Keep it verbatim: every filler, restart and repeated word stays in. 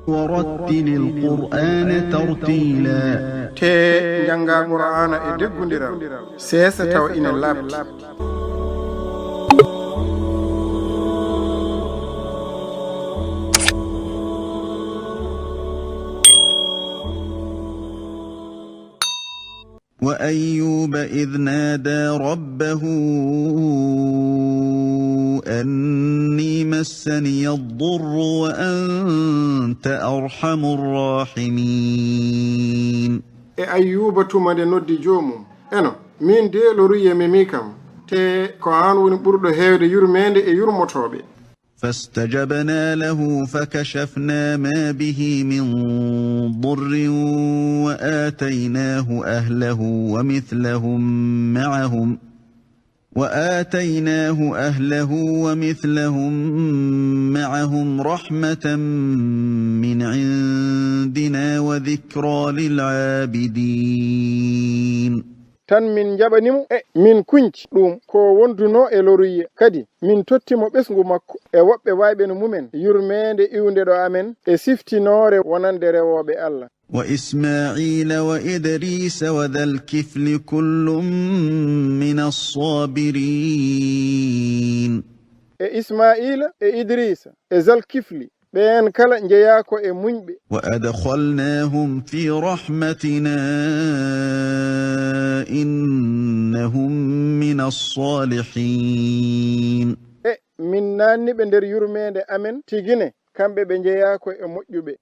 ورتل القرآن ترتيلا. Tee njanngaa Qur'aana e deggundiral, seesa tawa ina laaɓti. وأيوب إذ نادى ربه أني مسني الضر وأنت أرحم الراحمين. E Ayyuuba tuma nde noddi joomum, eno, miin dee loruye memi kam, te ko aan woni ɓurɗo heewde yurmeende e yurmotooɓe. فاستجبنا له فكشفنا ما به من ضر وآتيناه أهله ومثلهم معهم وآتيناه أهله ومثلهم معهم رحمة من عندنا وذكرى للعابدين. Tan min njaɓani mo, e min kuñci ɗum ko wondunoo e loruye. Kadi min totti mo ɓesngu makko e woɓɓe waayɓe no mumen, yurmeende iwnde ɗo amen e siftinoore wonande rewooɓe Alla. وإسماعيل وإدريس وذا الكفل كل من الصابرين. E Ismaa'iila e Idriisa e Zal Kifli, ɓeen kala njeyaa ko e muñɓe. وأدخلناهم في رحمتنا إنهم من الصالحين. E min naanni ɓe nder yurmeende amen, tigi ne, kamɓe ɓe njeyaa ko e moƴƴuɓe.